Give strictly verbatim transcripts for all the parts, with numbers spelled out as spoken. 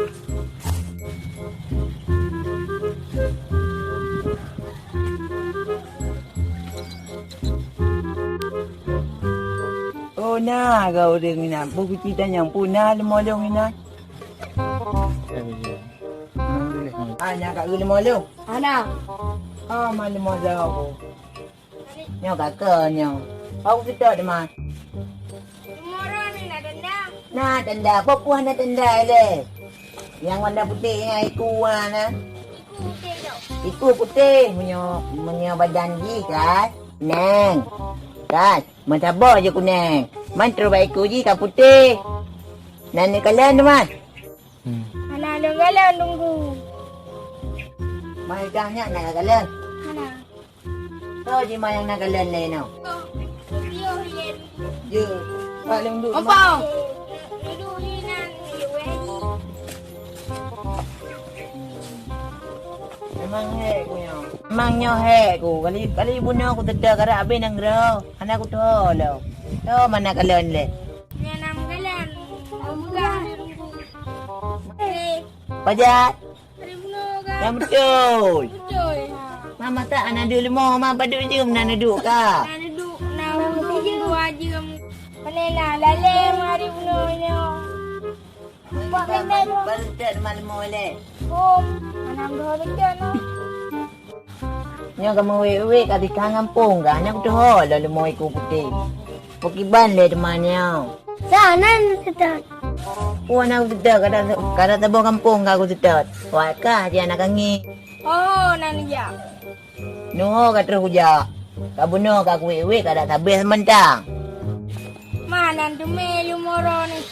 Oh, na gau deng inan. Peue kuci tanyong, peue na leumô lôn inan? Ah, nyan ka eu leumô lôn? Hana. Oh, ma leumô lôn. Nyoe ka keu nyoe. Hok seutôt teuma. Leumô droeneuh na tanda? Na tanda, peue-peue hana tanda ilèe. Nyang warna putéh nyan iku na. Iku putéh, meunyoe, meunyoe badan jih kan, neng. Kan, meusaboh jih kuneng. Man trôh bak iku jih ka putéh. Na neukalon teuma? Hmm. Hana lôn kalon, Teungku. Mai kah nyak na kalon? Hana. Soe jih ma nyang na kalon lé nyoe? Oh, piôh lé. Jeuet. Bak lôn duek. Opo? Duek inan, duek wéh. Memang hék ku nyoe. Memang nyoe hék ku. Kali, kali bunoe ku teuta karap abéh nanggroe. Hana ku tho lom. Tho ma na kalon lé. Nyan na meukalon. Peugah lé Teungku. Eh. Pajan? Nyang beutôi. Beutôi, ha. Ma masak hana duek leumo, ma padub jeuem na neuduek ka? Na neuduek, na dua jeuem. Pane na, lalem hari bunoe nyoe. Empat lembar. Baru tet ma leumo lé. Hom, hana meudoh beutôi nyoe. Nyoe ka meuwék-wék ka teuka gampông ka, nyoe kutuho lom leumo iku putéh. Peukiban lé teuma nyoe. Sa nan seutôt. Peue na kuseutôt, kada, kada saboh gampông ka kuseutôt. Wak kah jih aneuk kangé. Oh, na neujak. Nyoe ka troh kujak. Ka bunoe ka kuwék-wék kada sabéh seumantang. Ma nan teumé leumo droeneuh.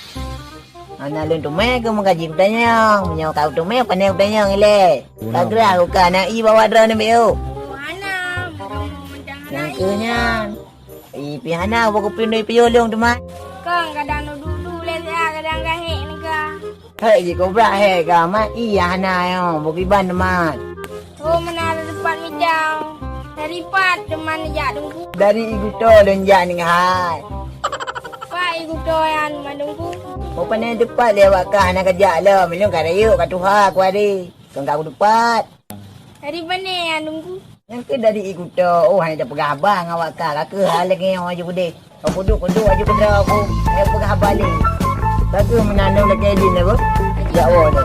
Hana lôn teumé keu meukaji kutanyong. Meunyoe ka kuteumé, pane kutanyong ilèe. Ka grah uka na ié bak droeneuh beu. Oh, hana. Nyang keuh nyan. Ih, pih hana, bak kupiôh doi piôh lôn teuma. Kang, kadang neuduek-duek lé siat, kadang ka hék neuka. Hék jih kobra hék ka, mat iya hana nyoe, bak kiban teuma. Oh, meunan teupat mita. Dari pat teuma neujak Teungku? Dari Iguto lôn jak nyoe hai. Pat Iguto nyan ma Teungku? Oh, pane teupat lé awak kah hana kajak lom, lôn ka rayeuk ka tuha ku hari. Kon ka kuteupat. Dari pane nyan Teungku? Nyan keuh dari Iguto. Oh, hana tapeugah haba ngon awak kah. Ka keuh hai lagèe nyoe aju keudeh. Kau kuduk-kuduk aju keudroe aku. Hana peugah haba lé. Ka keuh meunan lôn lakèe idin lé, Bu. Jak woe lé.